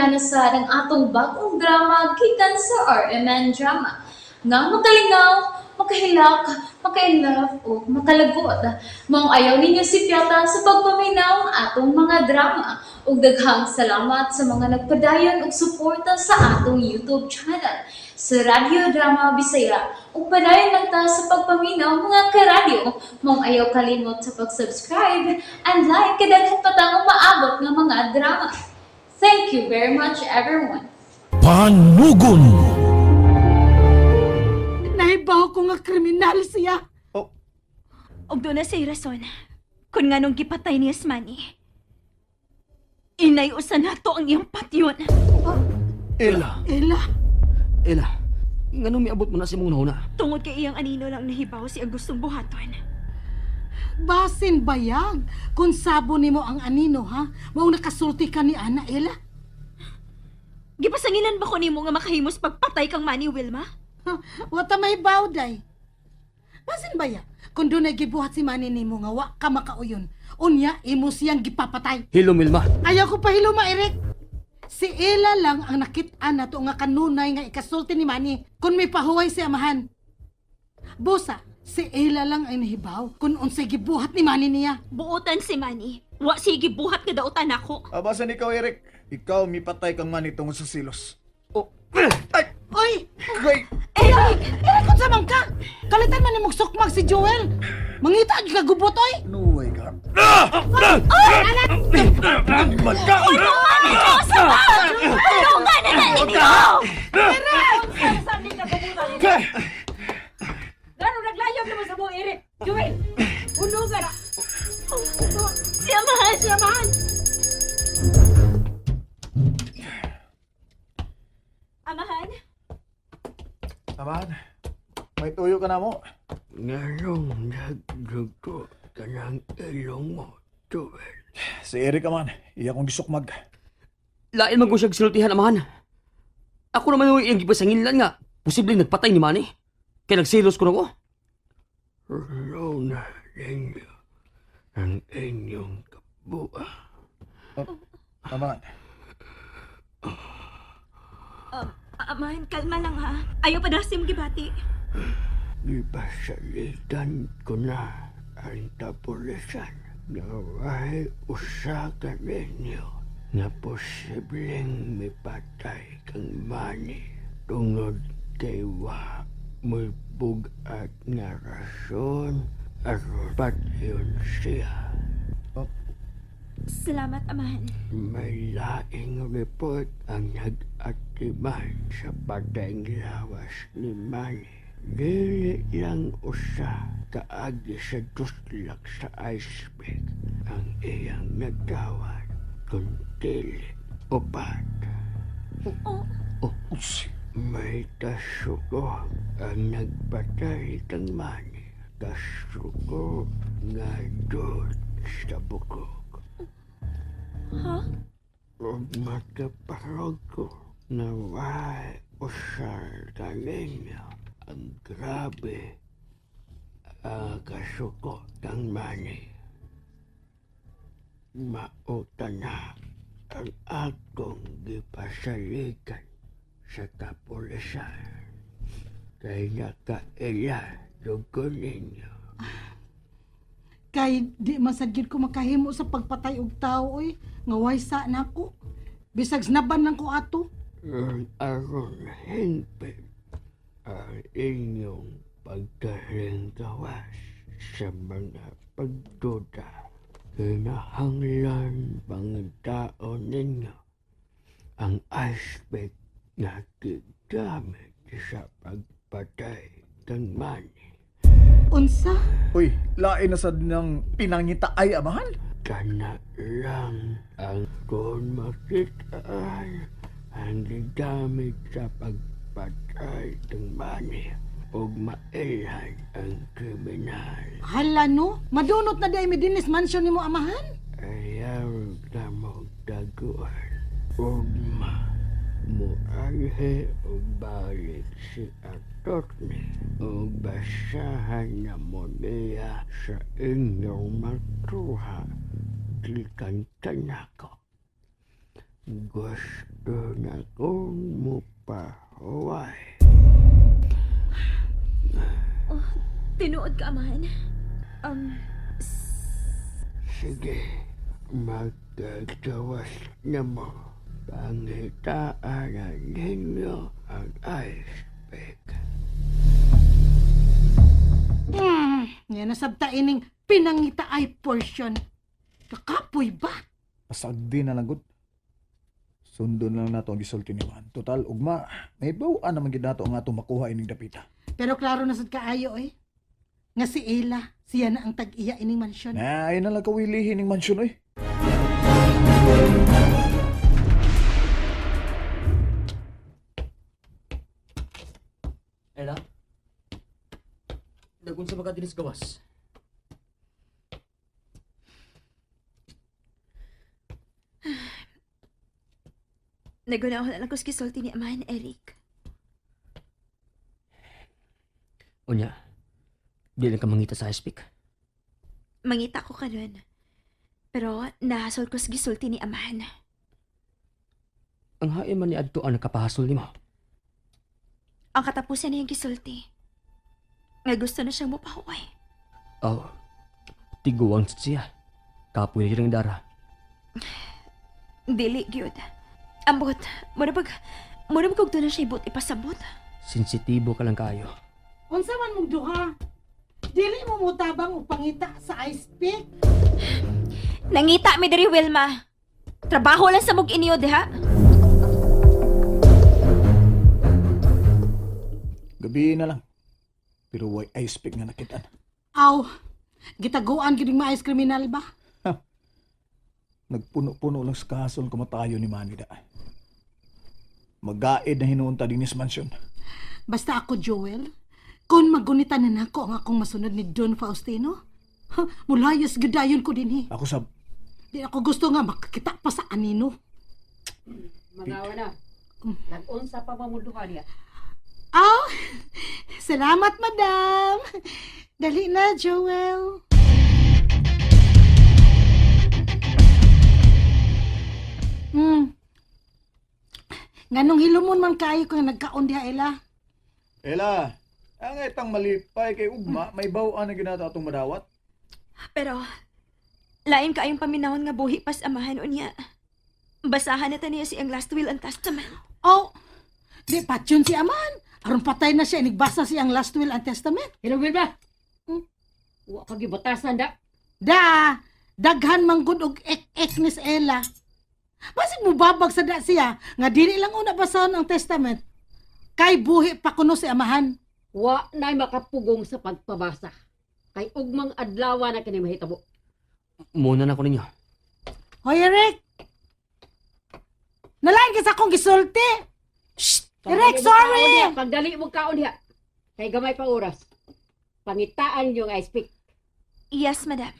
Ania na sad ang atong bagong drama gikan sa RMN Drama nga makalingaw, makahilak, maka-inlove o makalagot. Maong ayaw ninyo sipyata sa pagpaminaw ang atong mga drama. Ug daghang salamat sa mga nagpadayon og suporta sa atong YouTube channel sa Radyo Drama Bisaya. Ug padayon lang ta sa pagpaminaw, mga karadyo. Maong ayaw kalimot sa pag-subscribe and like kay daghan pa tang umaabot nga mga drama. Thank you very much, everyone. Panugon. Nahibaw ko nga kriminal siya. Oh, Og doon na siya'y rason kung nganong gipatay niya si Manny. Inay usa nato ang iyang patyon. Ella. Ella, Ella, nganong miabot mo na sa imong hunahuna? Tungod kay iyang anino lang nahibaw siya gustong buhaton. Basin bayag. Kung sabo nimo ang anino, ha? Maong nakasulti ka ni Ana, Ella. Gipasanginan ba ko nimo nga makahimos pagpatay kang Manny, Wilma? Ha, wata may day. Basin baya, kung doon ay gibuhat si Manny nimo nga wa ka makauyon. Unya, imo siyang gipapatay. Hello, Milma. Ayaw ko pahiluma, Eric. Si Ella lang ang nakit-an nato nga kanunay nga ikasulti ni Manny kung may pahuway si amahan. Busa, si Ella lang ang nahibaw kung unsay gibuhat ni Manny niya. Buotan si Manny. Wa siya gibuhat nga dautan ako. Abasan ikaw, Eric. Ikaw mipatay kang Manny tungod sa silos. Oh, Ay! Oy! Kay! Eric! Eric, kung man ka! Kalitan man ni sukmag si Joel! Mangita ang kagubot, oy! Nuway ka. Man ka! Tulungan na na ninyo! Gano naglayog naman sa buong Eric. Joel, unugan. Si Amahan! Si Amahan. Amahan? Amahan, may tuyo ka na mo. Nganong nagdugo ka ng ilong mo, Joel? Si Eric, aman. Iya kong gisukmag. Lain man ko siya sultihan, amahan. Ako naman yung iyang gipasanginlan nga. Posibleng nagpatay ni Manny. Kaya nagselos ko na ko. Rona ninyo ang inyong kapbuha. Amahan, Amahan, kalma lang ha. Ayaw pa na siyang gibati. Gipasalitan ko na ang kapulisan nga way usa ka ninyo nga posibleng mipatay kang Manny tungod kay wa mo'y bugat nga rason aron patyon siya. Salamat, Amahan. May laing report ang nag-atiman sa patayng lawas ni Manny. Dili lang usa kaagi sa duslak sa iceberg ang iyang nagtawad kung dili upat. Oh. Oh. May kasuko ang nagpatay kang Manny. Kasuko nga doon sa bukog. Ha? Ug makaparog ko na way usar kaninyo ang grabe ang kasuko ng Manny. Mauta na ang akong gipasaligan sa kapulisan. Kay nakaila dugo ninyo. Kay di man sad gyud ko makahimo sa pagpatay og tao, oy. Nga way sa nako. Bisag snaban lang ko ato. Ang aron hingpit ang inyong pagkaringkawas sa mga pagduda. Kinahanglan pangitao ninyo ang aspect na gigamit sa pagpatay kang Manny. Unsa? Uy, lain na sad ng pinangita ay, amahan. Kana lang ang kung makitaan ang gigamit sa pagpatay ng Manny ug mailhan ang kriminal. Hala no, madunot na di ay Medines Mansion nimo, amahan. Ayaw ka mo taguan. Ugma, muanhi og balik si attorney ug basahan na mo niya sa inyong matuha gikan kanako. Gusto na kong mupahuway. Tinuod ka, amahan. Um, Sige, magkagawas na mo. Pangitaan na ninyo ang ice pick. Yan nasabta ining pinangita ay portion. Kakapoy ba? Pasagdi na lang gud. Sundon lang nato ang gisulti ni Juan. Total, ugma, may bawaan naman gid nato ang atong makuha ining dapita. Pero klaro na sad kaayo eh. Nga si Ella, siya na ang tag-iya ining mansyon. Na, ay na lang kawilihin ning mansyon oy. Ella? Nagun sa mga dinis gawas. Nagunaw na lang ko sa gisulti ni amahan, Eric. Unya, di lang ka mangita sa ice pick. Mangita ko karon. Pero nahasol ko sa gisulti ni amahan. Ang hain man ni Adto ang nakapahasol nimo. Ang katapusan niyang gisulti. Nga gusto na siyang mupahuway. Oh, tiguang sa siya. Kapoy na siyang dara. Dili gyud. Ambot, mura bag mura bag kog na siya ibot ipasabot. Sensitibo ka lang kayo. Unsa man mong duha? Dili mo mutabang og pangita sa ice pick. Nangita mi diri Wilma. Trabaho lang sa mug inyo diha. Gabi na lang. Pero way ice pick nga nakitaan. Aw, gitaguan gid maayos kriminal ba? Nagpuno-puno lang sa kasol kumatayo ni Manny da. Magaid na hinuunta dinis mansyon. Basta ako, Joel, kung magunita na nako ang akong masunod ni Don Faustino, ha, mulayas gyud dayon ko dinhi. Ako sab, Di ako gusto nga makakita pa sa anino. Magawa na. Nag-unsa pa mamunduhan niya. Aw, salamat, madam. Dali na, Joel. Nganong hilumon man kayo kung nagkaon diha, Ella? Ella, ang itang malipay kay Ugma, may bawaan na ginata atong madawat. Pero lain kaayong paminahon nga buhi pas amahan unya. Basahan na ta niya siyang last will and testament. Oh, di patyon si Aman. Aron patay na siya, inigbasa siyang last will and testament. Hello, Wilma. Wa ka gibatasan da. Da, daghan man gud og ek-ek ni si Ella. Basig mo babag sa da siya, nga dili lang una basahon ang testament. Kay buhi pa kuno si amahan. Wa na'y makapugong sa pagpabasa. Kay ugmang adlaw na kini mahitabo. Muna na ko ninyo. Hoy, Eric! Nalain ka sa akong gisulti! Shh! Eric, Pagdali mo kaon sorry! diha, Pagdali mo kaon diha. Kay gamay pa oras. Pangitaan yung ice pick. Yes, madam.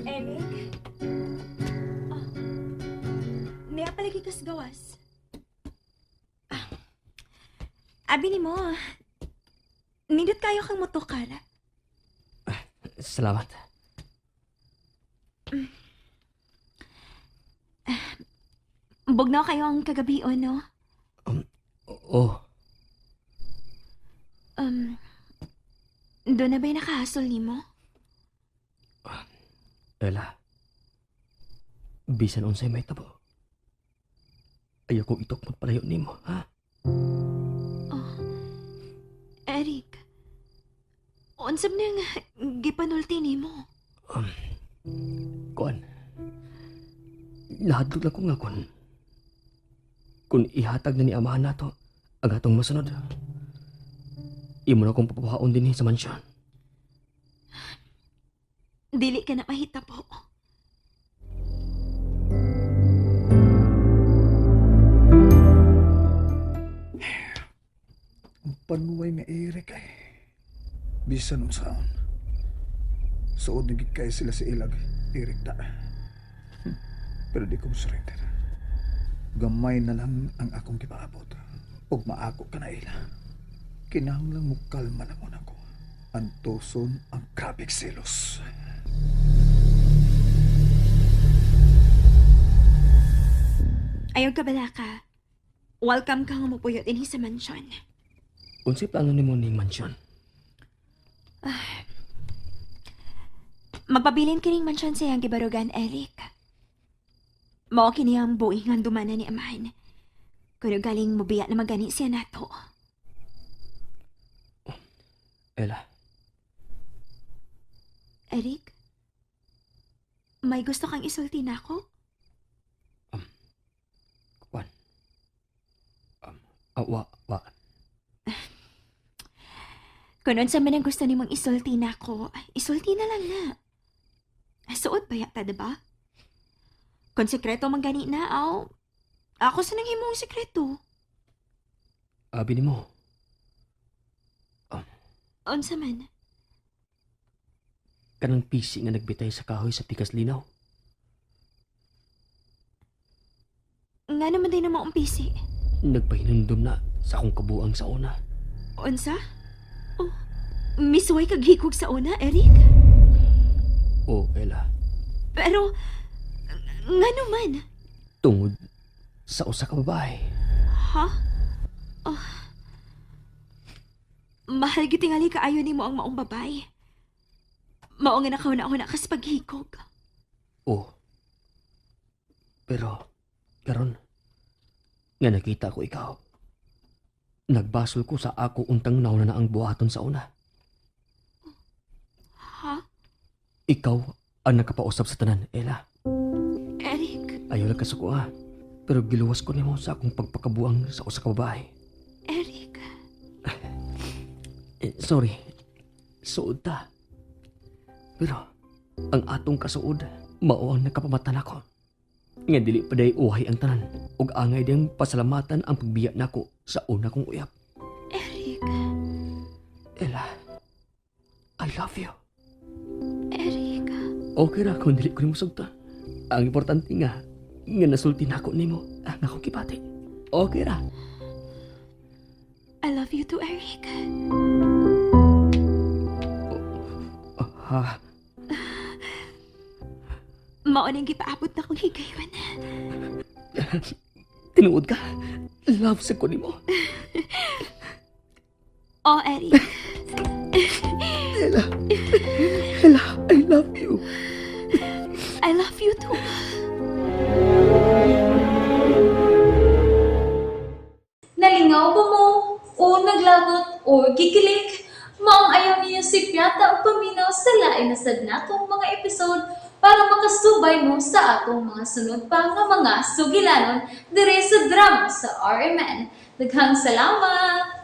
Eric? Oh. Niya palagi kas gawas. Ah. Abi ni mo, nindot kayo kang motukar. Salamat. Bugnaw kayo ang kagabi, o no? Oh, Doon na ba'y nakahasol ni mo? Ella. Bisan unsay may tabo. Ayaw kong itukmot palayo nimo, ha? Oh, Eric, unsab nang gipanulti nimo? Kuan. Nahadlok lang ko nga kun. Kun ihatag na ni amahan nato ang atong masunod. Imo na kong papahaon dinhi sa mansyon. Dili ka na mahita po. Ang panuway nga Eric ay. Bisan unsaon. Suod na gid kay sila si Ilag, Eric da. Pero di ko surrender. Gamay na lang ang akong gipaabot. Ug maako ka na ila. Kinahanglang mo kalma na muna ko. Antoson ang grabeng selos. Ayaw ka balaka. Welcome ka nga mupuyot dinhi sa mansyon. Unsay plano nimo ning mansyon? Magpabilin kining mansyon sa iyang gibarugan, Eric. Mao kini ang buhi nga dumana ni amahan. Kuno galing mubiya na magani siya nato. Ella, Eric? May gusto kang isulti na ako? kuan. Wa, wa. Kung unsa man ang gusto nimong isulti na ako, isulti na lang na. Suot ba yata, diba? Kung sekreto man gani na, aw, ako sa nang himong sekreto. Abi nimo. Unsa man? Kanang pisi nga nagbitay sa kahoy sa tikas linaw. Nga naman din naman umpisi. Nagpahinumdum na sa akong kabuang sa una. Unsa? Oh, misuway kag hikog sa una, Eric? O, Ella, Pero, nga naman? tungod sa usa ka babae. Ha? Oh. Mahal gitingali kaayo nimo ang maong babay. Mao nga nakauna-una kas paghikog. O. Pero, karon nga nakita ko ikaw. Nagbasol ko sa ako untang nauna na ang buhaton sa una. Ha? Ikaw ang nakapausap sa tanan, Ella. Eric, Ayaw lang kasuko ha. Pero giluwas ko nimo sa akong pagpakabuang sa usa ka babae. Eric. Eh, sorry. Suod ta. Pero, ang atong kasuod, mao ang nakapamata nako. Nga dili pa day uhay ang tanan. Ug angay diyang pasalamatan ang pagbiya nako sa una kong uyab. Eric. Ella, I love you. Eric. Okay ra kung dili ko nimo sugta. Ang importante nga, nga nasulti nako nimo ang akong gibati. Okay ra. I love you too, Eric. Oh, ha, Mao nang gipaabot na kong higayon. tinuod ka. Love sa ko nimo. Oh, Eric. Ella, Ella, I love you. I love you too. Nalingaw ba mo? O naglagot o gikilig? Maong ayaw niyo si Piata ang paminaw sa lain na sad natong mga episode para makasubay mo sa atong mga sunod pa nga mga sugilanon dire sa drama sa RMN. Daghang salamat!